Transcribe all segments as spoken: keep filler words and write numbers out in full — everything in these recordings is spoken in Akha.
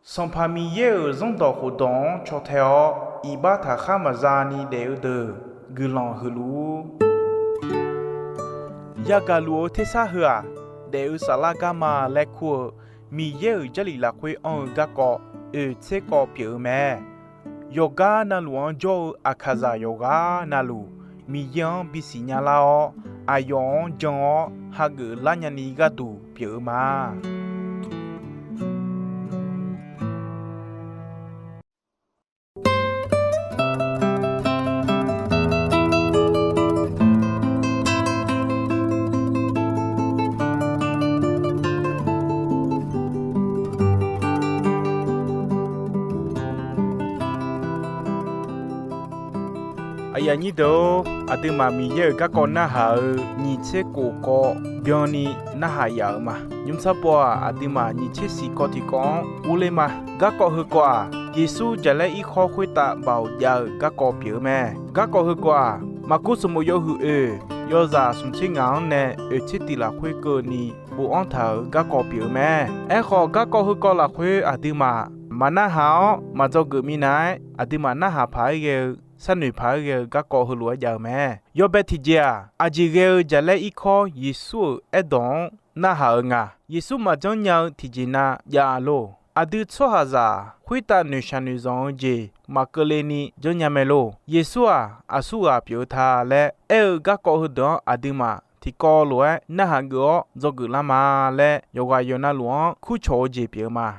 Sanqpaq Miqyaer-euq zanrdawq khofdawq-anr caw tae-awr, iqbax taqkhar maqza ni daef-eu deuq guiqlanq huiq luf-ur. Yagaq luf-eu tersar heu-aq, daef-eu saflar garma laer kur-eu Miqyaer-euq Jarlif lafkhoer anr-eu garkawv oeq tser kawv pyeuf-eu mae. Yawqgar navluf-anr jawr-eu aqkaqzaq yawqghaq navluf, Miqyaer-anr bisiq nya lar-awr, aqyawf-anr jan-awr hageuf lar nyani gharduq pyeuf-eu ma. Aqyuif aqnyir deuq-or, aqduimaf Miqyaer-euq garkawv narhaq-eu nyiq tser kof kawv byanni narhaq yaf-euq ma. Nymrsanr pov-aq, aqduimaf nyiq tser siq kawv tiqkawv-anr urler ma. Garkawv heukawv-aq, Yeqsur jaqlaer irkhawr khoertav baoq jav-euq garkawv pyeuf-eu mae. Garkawv heukawv-aq, Maqkuv sanqbof yawhuiq oeq, yawzaq smq tser ngaq-anr nae oeq tser tiq lafkhoer keuvni bofanr taq-euq garkawv pyeuf-eu mae. Aerkhawf, garkawv heukawv lafkhoer aqduimaf maqnarhaq-awr maqdzawgeuf minav-aer, aqduimaf narhaq paq-aer ghae-eu, sharnoeq paq-aer ghae-eu garkawv heulof-aer jav-eu mae. Yawbae tiqjeq-aq, aqjeq ghae-eu jaqlaer irkhawr Yeqsur-euq aerdawq-anr narhaq-eu nga. Yeqsur maqjanr nya-eu tiqjeq nav jav lor. Aqdui tsawrhaqzaq khoertav noeqshaq noeqzanq-eu jeq maqkeuvle ni janrnya mae lor. Yeqsur-aq, aqsurghaq pyeuf-eu ta laer aer-eu garkawv heudeuq-anr aqduimaf tiqkawv lof-aer narhaq geuf-awr dzawgeuf lar ma laer, yawqghaq yawqnavluf-anr kurcawq-eu jeq pyeuf-eu ma.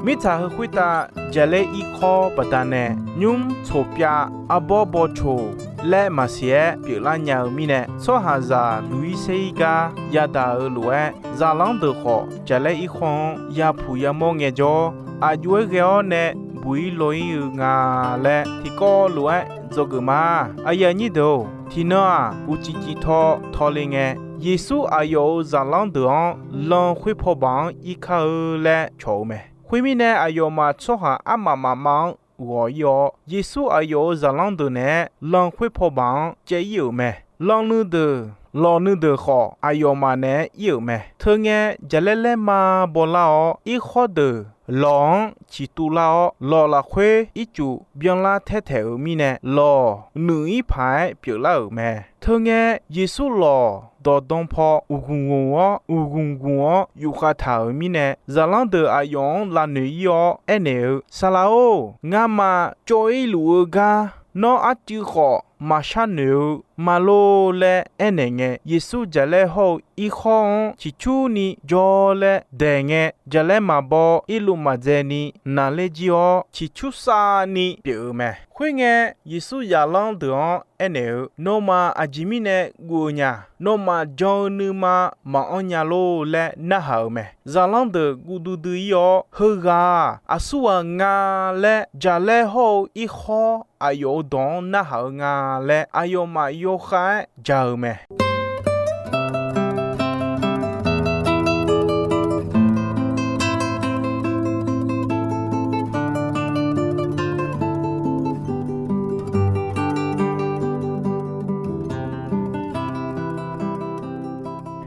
Mirtsaq heu khoertav jaqlaer irkhawr baqdanae nymr tsoqpyav arbawr bawcoq laer maqsiq-aer pyeuflar nya-eu mirnae, tsawrhaqzaq luq-ir saer-ir gar yadaq-eu lof-aer, zaqlanr deuq khawf jaqlaer irkhawr-anr yapuq yamawr ngaejawr, aqjox-aer ghae-awr nae buq-ir law-ir-eu nga laer tiqkawv lof-aer dzawgeuf ma. Aqyuif aqnyir deuq-or, tiqnan-aq, uqcif cif taw tawle ngae, Yeqsur aqyawf-euq zaqlanr deuq-anr lan khoerpaw baq-anr irkar-eu laer cawq-eu mae. Khoermirnae, aqyawfmaf tsawrhaq armaf mafma-anr ghawq-ir-awr, Yeqsur aqyawf-euq zaqlanr deuq naeq-aer lan khoerpaw baq-anr caev-ir-euq mae. Lan nuideuq, lawq nuideuq khawf, aqyawfmaf naeq-aer ir-euq mae. Teungae, jaqlaer laerma bawlar-awr, irkhawr deuq lawq-anr ciqtuv lar-awr, lawq lafkhoer ircuf byanlar taer taeq-euq mirnae, lawq nuiq-ir paq-aer pyeuflar-euq mae. Teungae, Yeqsur lawq dawqdan paw uqghmq ghoq-awr, uqghmq ghoq-awr yufkhav taq-euq mirnae, zaqlanr deuq aqyawf-anr lavnoeq-ir-awr aernaeq-eu, Saqlaq-or, ngamaf cawv-ir luf-eu gar nawr arcuiv khawf maqshar noeq-eu ma lor laer aernaeq ngae, Yeqsur jaqlaer hawr-eu irkhawr-anr ciqcurni jawr laer daeq ngae, jaqlaer maqbaw irluf maqdzae ni naqler jir-awr, ciqcur savni pyeuf-eu mae. Khoerngae, Yeqsur zaqlanr deuq-anr aernaeq-eu, Nawmaf aqjeq mirnae guv-eu nya? Nawmaf jan-eu nuima maqanr nya lor laer narhaq-euq mae. Zaqlanr deuq guv duidui-ir-awr, Heughaq-aq, aqsurghaq nga laer jaqlaer hawr-eu irkhawr aqyawf-euq dawq-anr narhaq-eu nga laer, aqyawfmaf yawkhav-aer jaq-euq mae.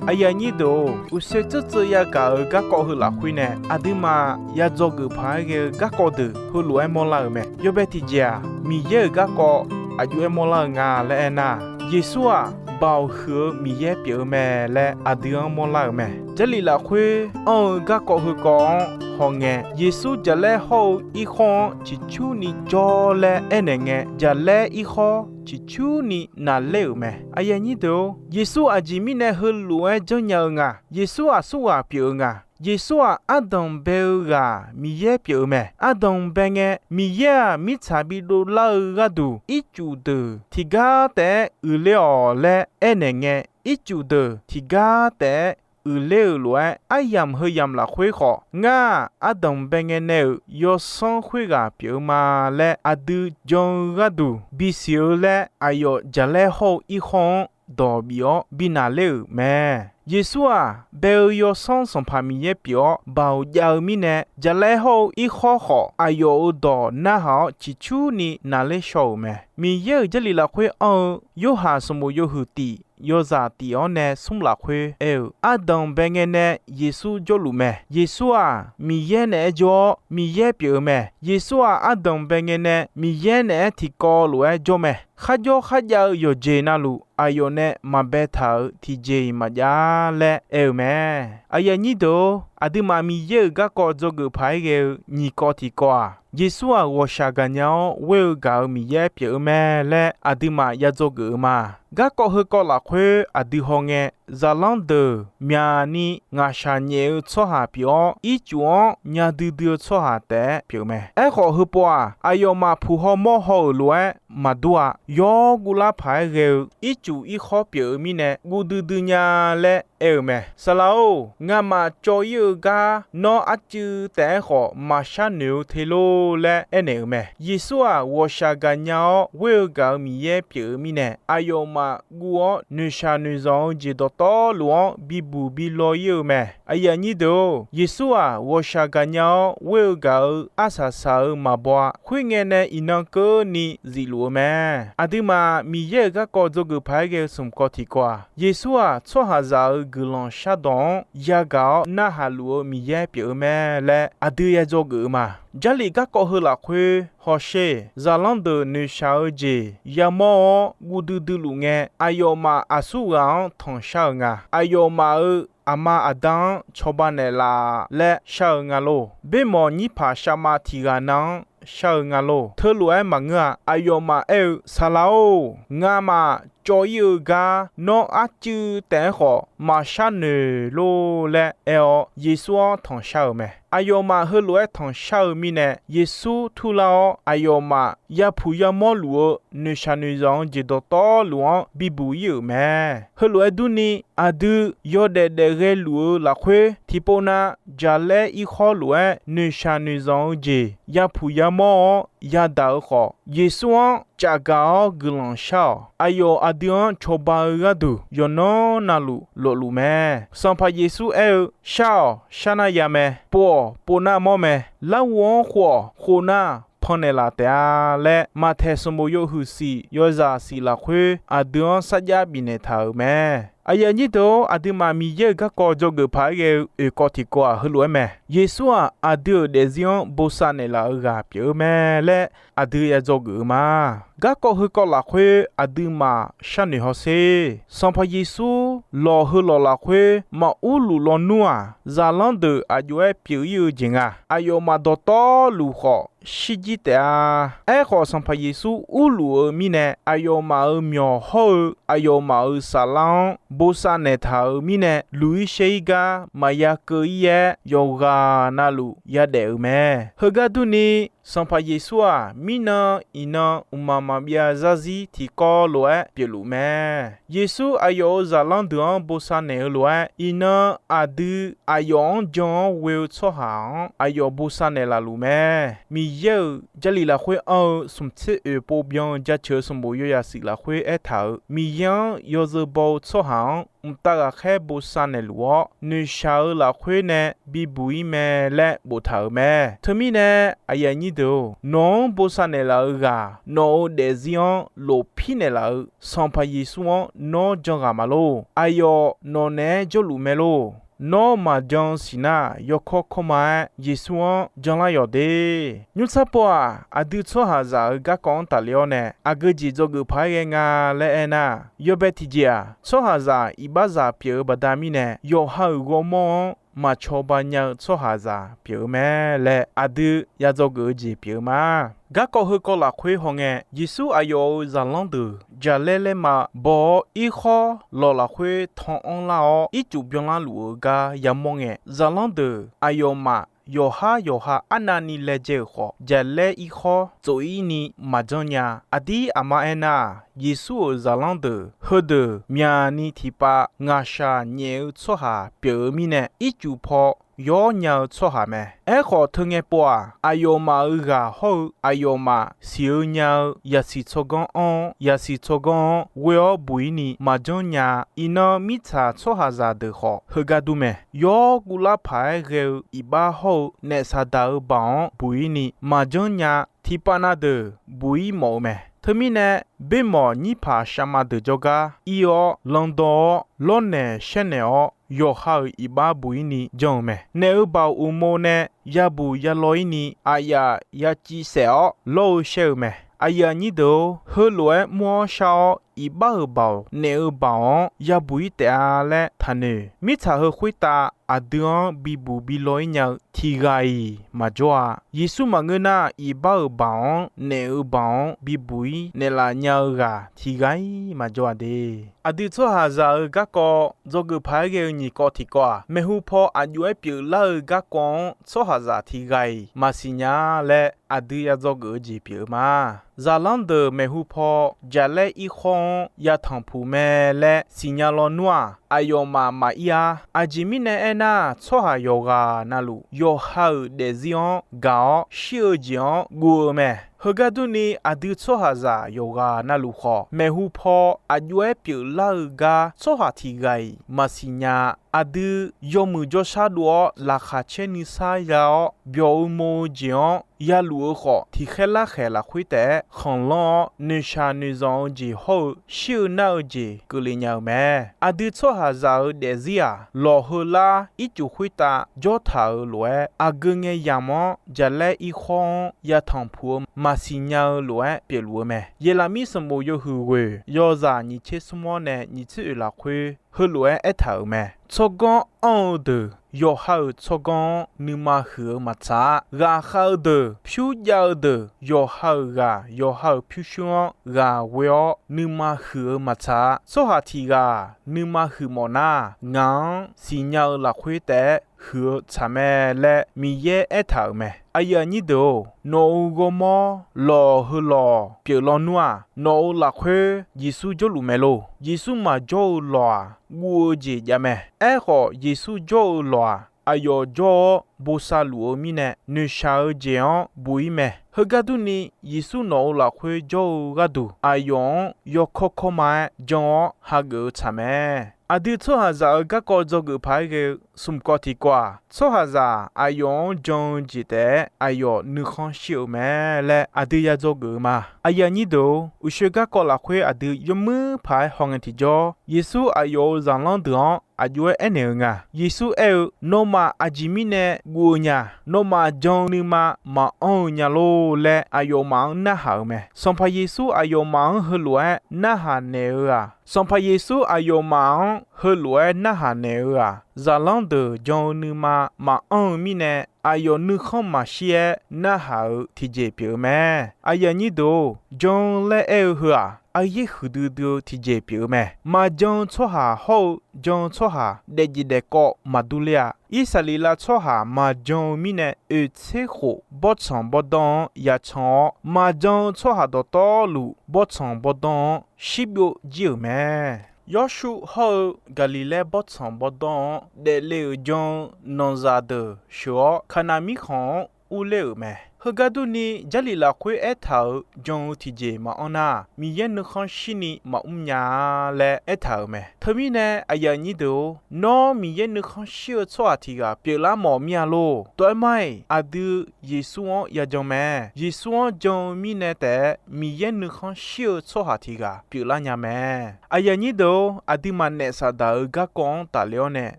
Aqyuif aqnyir deuq-or, uqshoe tseuvtseuv yagaq-euq garkawv heu lafkhoer nae aqduimaf yadzawgeuf paq-aer ghae-eu garkawv deuq heulof-aer mawrlar-euq mae. Yawbae tiqjeq-aq, Miqyaer-euq garkawv aqjox-aer mawrlar-eu nga laer aernar, Yeqsur-aq, Baoq huiq-eu Miqyaer pyeuf-eu mae laer aqdui-anr mawrlar-euq mae. Jarlif lafkhoer anr-eu garkawv heukawv-anr hawngae, Yeqsur jaqlaer hawr-eu irkhawr-anr ciqcurni jawr laer aernaeq ngae, jaqlaer irkhawr ciqcurni naqler-euq mae. Aqyuif aqnyir deuq-or, Yeqsur aqjeq mirnae heulof-aer janrnya-eu nga? Yeqsur aqsurghaq pyeuf-eu nga? Yeqsur-aq, ardanq bae-eu ghaq Miqyaer pyeuf-eu mae. Ardanq bae ngae, Miqyaer-aq, mirtsaq bidov lar-eu gharduq ircuf deuq tiqgar taef-aer uiqler-awq laer aernaeq ngae, ircuf deuq tiqgar taef-aer uiqler-euq lof-aer, aryamq heuyamq lafkhoer khawf, ngar-aq, ardanq bae ngae nae-euq yawsanr khoerghaq pyeuf-eu ma laer aqdui jan-eu gharduq bisiq-eu laer, aqyawf jaqlaer hawr-eu irkhawr-anr dawq bif-awr bi naqler-euq mae. Yeqsur-aq, bae-eu Yawsanr Sanqpaq Miqyaer pyeuf-awr baoq jav-eu mirnae, jaqlaer hawr-eu irkhawr khawf, aqyawf-euq dawq narhaq-awr ciqcurni naqler shaw-euq mae. Miqyaer-euq Jarlif lafkhoer anr-eu Yorhaq sanqbof yawhuiq tif, yawzaq tif-awr nae smr lafkhoer aer-eu, Ardanq bae ngae nae Yeqsur jawrluf mae. Yeqsur-aq, Miqyaer naeq-aer jawr-awr, Miqyaer pyeuf-eu mae. Yeqsur-aq, ardanq bae ngae nae Miqyaer naeq-aer tiqkawv lof-aer jawr mae. Kharjawr kharjav-eu yawqjeq navluf, aqyawf nae maqbaetaq-euq tiqjeq-iq maqjav laer aer-eu mae. Aqyuif aqnyir deuq-or, aqduimaf Miqyaer-euq garkawv dzawgeuf paq-aer ghae-eu nyiq kawv tiqkawv-aq, Yeqsur-aq, ghawqshaq gaqnya-awr ghoer-eu gaq-euq Miqyaer pyeuf-eu mae laer aqduimaf ya dzawgeuf-eu ma. Garkawv heukawv lafkhoer aqdui hawngae, zaqlanr deuq myaqni ngaqshaq nyaef-eu tsawrhaq pyeuf-awr, ircuf-anr nya duidui-eu tsawrhaq taef-aer pyeuf-eu mae. Aerkhawf, heupov-aq, aqyawfmaf puq haw mawr haw-euq lof-aer maqdur-a. Yawr guvlar paq-aer ghae-eu ircuf irkhawr pyeuf-eu mirnae, guv duidui nya laer aer-eu mae. Saqlaq-or, ngamaf cawv-ir-eu gar nawr arcuiv taef-aer khawf maqshar noeq-eu te lor laer aernaeq-euq mae. Yeqsur-aq, ghawqshaq gaqnya-awr ghoer-eu gaq-euq Miqyaer pyeuf-eu mirnae, aqyawfmaf guv-awr noeqshaq noeqzanq-eu jeq dawqtawvluf-anr bibuq bi law-ir-eu mae. Aqyuif aqnyir deuq-or, Yeqsur-aq, ghawqshaq gaqnya-awr ghoer-eu gaq-euq arsaq saq-euq maqbaw-a. Khoerngae nae iqnan keuvni zifluf-eu mae. Aqduimaf Miqyaer-euq garkawv dzawgeuf paq-aer ghae-eu smq kawv tiqkawv-aq, Yeqsur-aq, tsawrhaqzaq-euq guiqlanq shardawq-anr yagaq-awr narhaq luf-eu Miqyaer pyeuf-eu mae laer aqdui ya dzawgeuf-eu ma. Jarlif garkawv heu lafkhoer hawsher, zaqlanr deuq noeqshaq-eu jeq yamawr-awr guv duidui luf ngae, aqyawfmaf aqsurghaq-anr tanqshar-eu nga. Aqyawfmaf-euq aqma aqda-anr cawba naeqlaf laer shar-eu nga lor. Bermawq nyirpaq shavma tiq ghaq na-anr shar-eu nga lor. Teulof-aer maqngeur-a. Aqyawfmaf aer-eu, Saqlaq-or, ngamaf cawv-ir-eu gar nawr arcuiv taef-aer khawf maqshar noeq lor laer aer-awr, Yeqsur-anr tanqshar-euq mae. Aqyawfmaf heulof-aer tanqshar-eu mirnae, Yeqsur turlar-awr, aqyawfmaf yapuq yamawr luf-eu noeqshaq noeqzanq-eu jeq dawqtawvluf-anr bibuq-ir-euq mae. Heulof-aer durni, aqdui yawdaef daef ghae luf-eu lafkhoer tiqpov na, jaqlaer irkhawr lof-aer noeqshaq noeqzanq-eu jeq yapuq yamawr-awr yadaq-eu khawf, Yeqsur-anr cafgaq-awr guiqlanq shar-awq. Aqyawf aqdui-anr cawba-eu gharduq, yawqnan navluf lofluf mae. Sanqpaq Yeqsur aer-eu, Shar-awq, shar nar ya mae. Pov-awq, pov nar mawr mae. Larghov-anr khov-awq, khov nar pannaeq laf taef-a laer, Maqtaeq sanqbof yawhuiq shif, yawzaq shif lafkhoer aqdui-anr sarjax bifnaeq taq-euq mae. Aqyuif aqnyir deuq-or, aqduimaf Miqyaer-euq garkawv dzawgeuf paq-aer ghae-eu oeq kawv tiqkawv-aq, heulof-aer mae. Yeqsur-aq, aqdui-euq daefzir-anr bosav naeqlaf-eu ghaq pyeuf-eu mae laer aqdui ya dzawgeuf-eu ma. Garkawv heukawv lafkhoer aqduimaf sharnoeq hawsher. Sanqpaq Yeqsur lawq heu lawq lafkhoer maqurluf lawnmr-aq, zaqlanr deuq aq jov-aer pyeuf-ir-eu jeq nga. Aqyawfmaf dawqtawvluf khawf shirjir taef-a. Aerkhawf, Sanqpaq Yeqsur urluf-eu mirnae, aqyawfmaf-euq myawq hawr-eu aqyawfmaf-euq saflar-anr bosav naeqtaq-euq mirnae, luq-ir shaer-ir gar maqya keuv-ir-aer, yawqghaq navluf yadaef-euq mae. Heugar durni, Sanqpaq Yeqsur-aq, mirnan iqnan mqmaq maqbyav zarzir tiqkawv lof-aer pyeufluf mae. Yeqsur aqyawf-euq zaqlanr deuq-anr bosav naeq-eu lof-aer, iqnan aqdui aqyawf-anr jan-awr ghoe-eu tsawrhaq-anr aqyawf bosav naeqlaf luf mae. Miqyaer-euq Jarlif lafkhoer anr-eu smq tser oeq pov byan-eu jaceuq-eu sanqbof yawyaq shif lafkhoer aertaq-euq, Miqyaer-anr yawzeu baw-eu tsawrhaq-anr mqtav ghaqkhaer bosav naeqluf-awr, noeqshaq-eu lafkhoer nae bibuq-ir mae laer boftaq-euq mae. Teumirnae, aqyuif aqnyir deuq-or, nawq-anr bosav naeqlaf-eu ghaq, nawq-euq daefzir-anr lofpir naeqlaf-eu Sanqpaq Yeqsur-anr nawr jan ghaq maqlor. Aqyawf nawq naeq-aer jawrluf mae lor. Nawr maqjan-eu siqnar, yawkawr kawrma-aer Yeqsur-anr janlar yawq de. Nymrsar pov-aq, aqdui tsawrhaqzaq-euq garkawv-anr tafle-awr nae aqgeu jeq dzawgeuf paq-aer ghae nga laer aernar, yawbae tiqjeq-aq, tsawrhaqzaq iqbaxzaq pyeuf-eu baqda mirnae, yawqha-euq ghawrmawr-anr maqcawba nya-eu tsawrhaqzaq pyeuf-eu mae laer aqdui ya dzawgeuf-eu jeq pyeuf-eu ma. Garkawv heukawv lafkhoer hawngae, Yeqsur aqyawf-euq zaqlanr deuq jaqlaer laerma baw-awr, irkhawr lawq lafkhoer tan-anr lar-awr, ircuf byanlar luf-eu gar yamawr ngae, zaqlanr deuq aqyawfmaf yawqhar yawqha arnavni laejae-euq khawf, jaqlaer irkhawr tsof-ir ni maqjanr nya. Aqdir aqma aernar-aq, Yeqsur-euq zaqlanr deuq heudeuq myaqni tiqpav ngaqshaq nyaef-eu tsawrhaq pyeuf-eu mirnae, ircuf paw yawr nya-eu tsawrhaq mae. Aerkhawf, teungae pov-aq, aqyawfmaf-euq ghaq hawr-eu aqyawfmaf siq-eu nya-eu yasiq tsawrganr anr-awr, yasiq tsawrganr-anr ghoe-awr buq-ir ni maqjanr nya-a. Iqnan mirtsaq tsawrhaqzaq deuq khawf, heugar dur mae. Yawr guvlar paq-aer ghae-eu iqbax hawr-eu naef Saqdaq-euq baoq-anr buq-ir ni maqjanr nya. Tiqpav na deuq buq-ir mawf-eu mae. Teumirnae, bermawq nyirpaq shavma deuq jawrgar ir-awr, landawv-awr, lawrnaeq shaernaeq-awr, yawqha-euq iqbax buq-ir ni janr-eu mae. Naef-euq baoq uqmov nae yabuq yalaw-ir ni aqyaf yaciv saef-awr lawr-eu shaer-eu mae. Aqyuif aqnyir deuq-or, heulof-aer mr-awr shar-awr, iqbax-euq baoq naef-euq baoq-anr yabuq-ir taef-a laer taqnoeq. Mirtsaq heu khoertav aqdui-anr bibuq bilaw-ir nya-eu tiq ghaq-iq maqjawr-a. Yeqsur maqngeur nar, iqbax-euq baoq-anr naef-euq baoq-anr bibuq-ir naeqlaf nya-eu ghaq tiq ghaq-ir maqjawr-a de. Aqdui tsawrhaqzaq-euq garkawv dzawgeuf paq-aer ghae-eu nyiq kawv tiq kawv-aq, maeqhu paw aqjox-aer pyeuflar-eu garkawv-anr tsawrhaqzaq tiq ghaq-iq maqsiq nya laer aqdui ya dzawgeuf-eu jeq pyeuf-eu ma. Zaqlanr deuq maeqhu paw jaqlaer ir khawr-anr yatanq puq mae laer siqnya lawnmr-aq, aqyawfmaf maqir-ar. Aqjeq mirnae aernar, tsawrhaq yawqghaq navluf yawqha-euq daefzir-anr gaq-awr shir-eu jeq-anr guv-eu mae. Heugar durni, aqdui tsawrhaqzaq yawqghaq navluf khawf, maeqhu paw aqjox-aer pyeuflar-eu gar tsawrhaq tiq ghaq-iq maqsiq nya-a. Aqdui yawmuiq jawrshar dov-awr, laqkhaq caer nuisar ya-awr, byawq-eu mo-eu jeq-anr ya luf-eu khawf, tiq khaer larkhaeq lafkhoer taef-aer khanqlanr-awr, noeqshaq noeqzanq-eu jeq hawr-eu shir-eu nar-eu jeq keuvle nya-eu mae. Aqdui tsawrhaqzaq-euq daefzir-aq, lawq heular ircuf khoertav jawr taq-euq lof-aer, aqgeu ngae yamq-anr jaqlaer ir khawr-anr yatanq puq-eu maqsiq nya-eu lof-aer pyeufluf-eu mae. Yeqlaqmir sanqbof yawhuiq ghoeq yawzaq nyiq tser smr-awr nae nyiq tser oeq lafkhoer heulof-aer aertaq-euq mae. Tsawrganr anr-eu deuq yawqha-euq tsawrganr-anr nuima huiq-eu maqtsaq-a. Ghaqkhav-eu deuq, pyur jav-eu deuq, yawqha-euq ghaq yawqha-euq pyurshuir-anr ghaq ghoe-awr nuima huiq-eu maqtsaq-a. Tsawrhaq tiq ghaq nuima huiq mawf nar, ngaq-anr siqnya-eu lafkhoer taef-aer huiq-eu tsaq mae laer Miqyaer aertaq-euq mae. Aqyuif aqnyir deuq-or, nawq-euq ghawrmawr lawq heu lawq pyeuf lawnmr-aq, nawq-euq lafkhoer Yeqsur jawrluf mae lor. Yeqsur maqjawr-eu lawq-aq, guv-eu jeq jav mae. Aerkhawf, Yeqsur jawr-eu lawq-aq, aqyawf jawr-awr bosav luf-eu mirnae, noeqshaq-eu jeq-anr buq-ir mae. Heugar durni, Yeqsur nawq-euq lafkhoer jawr-eu gharduq, aqyawf-anr yawkawr kawrma-aer jan-awr hageuf-eu tsaq mae. Aqdui tsawrhaqzaq-euq garkawv dzawgeuf paq-aer ghae-eu smq kawv tiq kawv-aq, tsawrhaqzaq aqyawf-anr jan-eu jeq taef-aer aqyawf nuikhanr shir-eu mae laer aqdui ya dzawgeuf-eu ma. Aqyuif aqnyir deuq-or, uqshoe garkawv lafkhoer aqdui yawmuir paq-aer hawngae tiqjawr, Yeqsur aqyawf-euq zaqlanr deuq-anr aqjox-aer aernaeq-eu nga. Yeqsur aer-eu, Nawmaf aqjeq mirnae guv-eu nya? Nawmaf jan-eu nuima maqanr-eu nya lor laer aqyawfmaf-anr narhaq-euq mae. Sanqpaq Yeqsur aqyawfmaf-anr heulof-aer narhaq naeq-eu-aq, Sanqpaq Yeqsur aqyawfmaf-anr heulof-aer narhaq naeq-eu-aq, zaqlanr deuq jan-eu nuima maqanr-eu mirnae, aqyawf nuikhanr maqshir-aer narhaq-euq tiqjeq pyeuf-eu mae. Aqyuif aqnyir deuq-or, jan-eu laer aer-eu heu-aq, aryaer huiqdui dui-eu tiqjeq pyeuf-eu mae. Maqjan-eu tsawrhaq hawr-eu jan-eu tsawrhaq daefjeq daefkawv maqdur ler-a. Irsaqleqlav tsawrhaq maqjan-eu mirnae, oeq tser khof bawrtsanq bawrdanr-anr yacan-awr, maqjan-eu tsawrhaq dawqtawvluf bawrtsanq bawrdanr-anr shirbyov jir-euq mae. Yawrshuv hawr-eu Gaqliqlaer bawrtsanq bawrdanr-anr daefle-euq jan-eu nanqzaq deuq sheuq-awr, Kaqnaq mirkhanq-anr urler-euq mae. Heugar durni, Jarlif lafkhoer aertaq-euq jan-eu tiqjeq maqanr nar, Miqyaer nuikhanr shirni maqmr nya-a laer aertaq-euq mae. Teumirnae, aqyuif aqnyir deuq-or, nawr Miqyaer nuikhanr shir-eu tsawrhaq tiq ghaq pyeuflar mawf mir-a lor. Dawq-aer mar-iq, aqdui Yeqsur-anr yajan mae. Yeqsur-anr jan-eu mirnae taef-aer Miqyaer nuikhanr shir-eu tsawrhaq tiq ghaq pyeuflar nya mae. Aqyuif aqnyir deuq-or, aqduimaf naef Saqdaq-euq garkawv-anr tafle-awr nae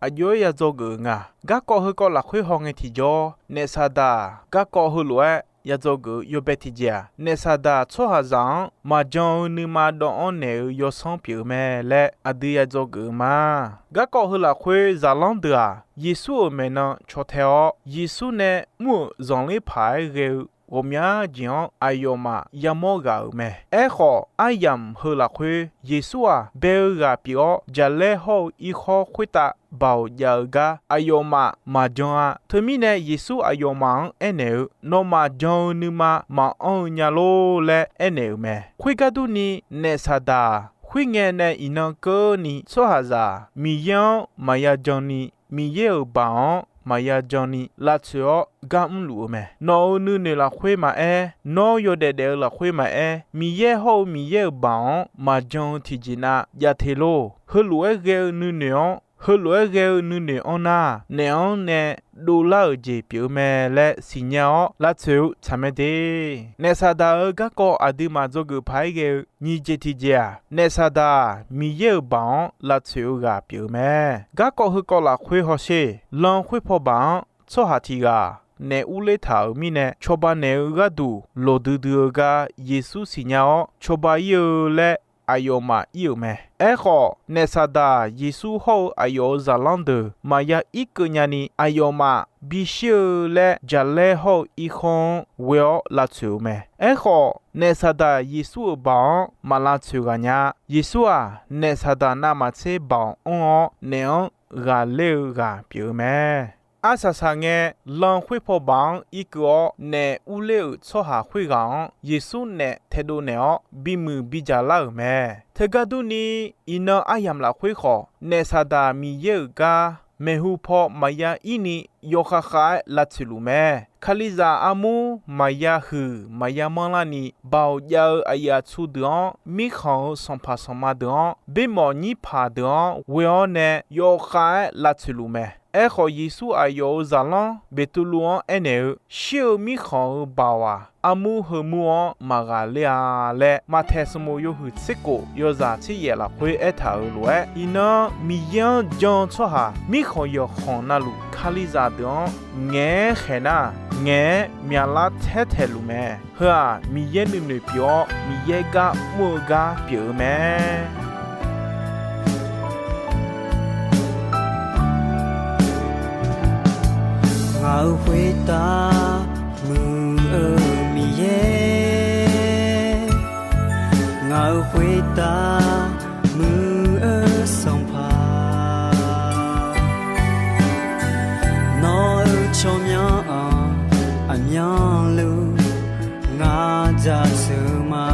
aqjox-aer ya dzawgeuf-eu nga. Garkawv heukawv lafkhoer hawngae tiqjawr, naef Saqdaq garkawv heulof-aer ya dzawgeuf-eu yawbae tiqjeq-aq, naef Saqdaq tsawrhaqzaq-anr maqjan-eu nuima dawv-anr naeq-eu yawsanr pyeuf-eu mae laer aqdui ya dzawgeuf-eu ma. Garkawv heu lafkhoer zaqlanr deuq-aq, Yeqsur-euq maeqnan caw tae-awr, Yeqsur nae mr-euq zanqler paq-aer ghae-eu ghawqmya jeq-anr aqyawfmaf yamawr ghaq-euq mae. Aerkhawf, aryamq heu lafkhoer Yeqsur-aq, bae-eu ghaq pyeuf-awr, jaqlaer hawr-eu irkhawr khoertav baoq jav-eu gar aqyawfmaf maqjan-a. Teumirnae, Yeqsur aqyawfmaf-anr aernaeq-eu, Nawmaf jan-eu nuima maqanr-eu nya lor laer aernaeq-euq mae. Khoergar durni, naef Saqdaq-aq, khoerngae nae iqnan keuvni tsawrhaqzaq Miqyaer-anr maqya jan ni, Miqyaer-euq baoq-anr maqya janni lavtsoeq-awr gar mrluf-eu mae. Nawq-euq nuinoeq lafkhoer maqaer, nawr yawdaef daef-eu lafkhoer maqaer, Miqyaer hawr-eu Miqyaer-euq baoq-anr maqjan-eu tiqjeq nav jav te lor. Heulof-aer ghae-eu nuinoeq-anr, heulof-aer ghae-eu nuinoeq anr nar, naef-anr nae dovlar-euq jeq pyeuf-eu mae laer siqnya-awr lavtsoeq-eu tsaq mae de. Naef Saqdaq-euq garkawv aqduimaf dzawgeuf paq-aer ghae-eu nyiq jeq tiqjeq-aq, naef Saqdaq Miqyaer-euq baoq-anr lavtsoeq-eu ghaq pyeuf-eu mae. Garkawv heukawv lafkhoer hawsher, lan khoerpaw baq-anr tsawrhaq tiq ghaq naef urler taq-euq mirnae, cawba naeq-eu gharduq lawqdui dui-eu gar Yeqsur siqnya-awr, cawba ir-eu laer aqyawfmaf ir-euq mae. Aerkhawf, naef Saqdaq Yeqsur hawr-eu aqyawf-euq zaqlanr deuq maqya irkeuv nyani, aqyawfmaf bishir-eu laer jaqlaer hawr-eu irkhawr-anr ghoe-awr lavtsoeq-eu mae. Aerkhawf, naef Saqdaq Yeqsur-euq baoq-anr maq lavtsoeq ghaq nya. Yeqsur-aq, naef Saqdaq navmaqtser baoq anr-awr, naef-anr ghaqler-eu ghaq pyeuf-eu mae. Arsaq saq ngae, lan khoerpaw baq-anr irkeuv-awr naef urler-euq tsawrhaq khoerghaq-anr Yeqsur naef taedov naeq-awr bimuiq bidzaq lar-euq mae. Teugar durni, iqnan aryamq lafkhoer khawf, naef Saqdaq Miqyaer-euq gar maeqhu paw maqya irni yawkhav khav-aer lavtsoeq luf mae. Kalizaq armur maqya huiq maqya manrlarni, baoq jav-eu aqyuif aqtsu deuq-anr, mirkhanq-euq sanqpaq sanqma deuq-anr, bermawf nyirpaq deuq-anr ghoe-awr nae yawkhav-aer lavtsoeq luf mae. Aerkhawf, Yeqsur aqyawf-euq zaqlanr Beqtuvluv-anr aernaeq-eu, Shir-eu mirkhanq-euq baoq-aq, armur heu mur-anr maqghaqler-a laer, Maqtaeq sanqbof yawhuiq tser kof yawzaq tser yaef lafkhoer aertaq-euq lof-aer, iqnan Miqyaer-anr jan-eu tsawrhaq mirkhanq yawqkhanq navluf, Kalizaq deuq-anr ngaeq-aer khaeq nar, ngaeq-aer myaqlar taer taeq luf mae. Heu-aq, Miqyaer nuinoeq pyeuf-awr, Miqyaer gar mr-eu gar pyeuf-eu mae. Ngaq-euq khoertav muiq-eu Miqyaer, ngaq-euq khoertav muiq-eu Sanqpaq, nawq-euq tsawrmyanr-anr aqmyanluf ngar jaceuq ma.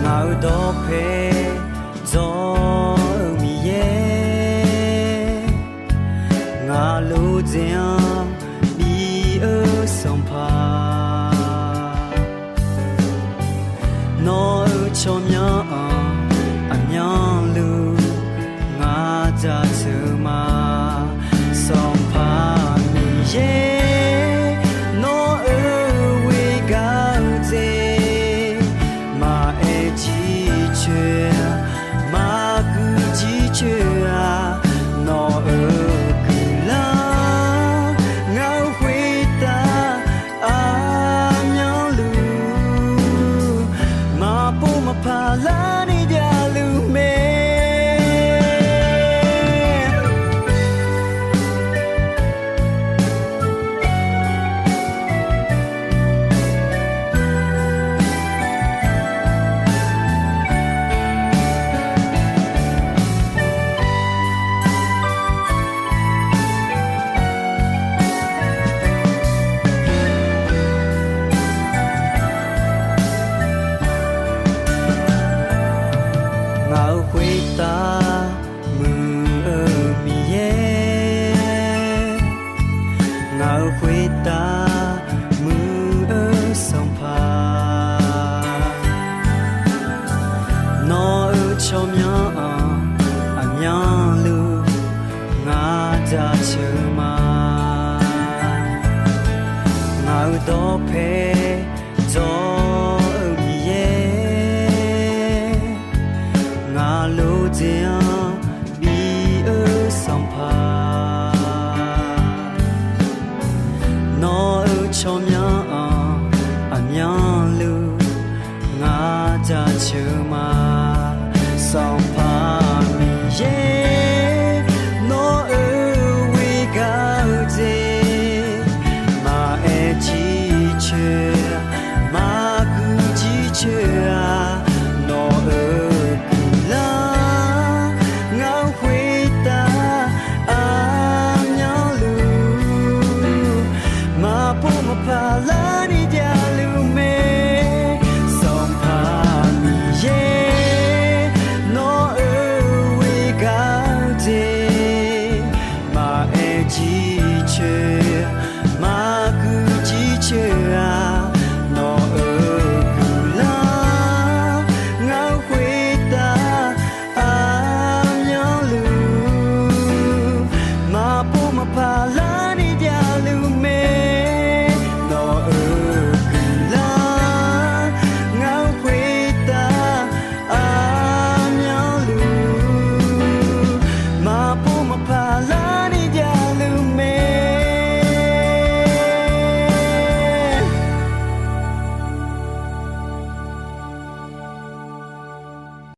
Ngaq-euq dawqpae dzawr-eu Miqyaer, ngaq lodzae-anr bi-eu Sanqpaq, nawq-euq tsawrmyanr-anr aqmyanluf ngar jaceuq ma. Sanqpaq Miqyaer, nawq-euq ghoer gar-eu dzae, maqaer jircoer-a, maqguiq jircoer-a, nawq-euq guiqlanq ngaq-euq khoertav aqmyanluf maqpov maqpaq larni javluf mae. Ngaq-euq khoertav muiq-eu Miqyaer, ngaq-euq khoertav muiq-eu Sanqpaq, nawq-euq tsawrmyanr-anr aqmyanluf ngar jaceuq ma. Ngaq-euq dawqpae dzawr-eu Miqyaer, ngaq lodzae-anr bi-eu Sanqpaq, nawq-euq tsawrmyanr-anr aqmyanluf ngar jaceuq ma.